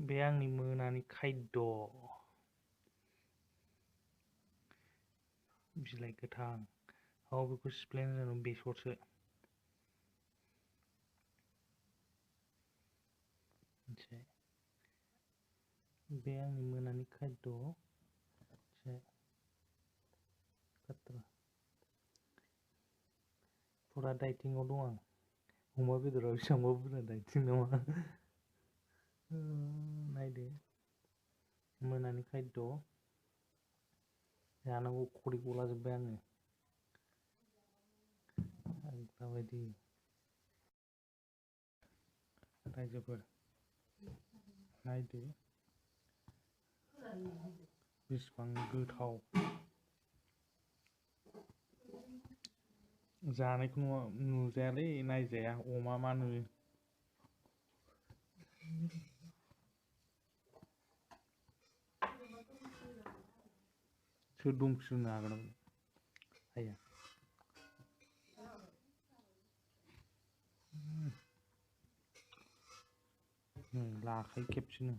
बे आंनि मोनानि खायद' बिलाइ गोथां बेखौ सिफ्लेना जानो बेसरसो मिथिबाय बे आंनि मोनानि खायद' फुरा डाइटिंआव दं आं अमा बेदराव बेसेबांबा बुरजा डाइटिं नामा नायदो मोनानि खायद' जानांगौ खदै गलाजोब्बाय आङो माबायदि रायजोफोर नायदो बेसेबां गोथाव जानायखौ नुजायालै नायजाया अमा मा नुयो सोर दंफिनो हागोन आया लाखायो खेबसेनो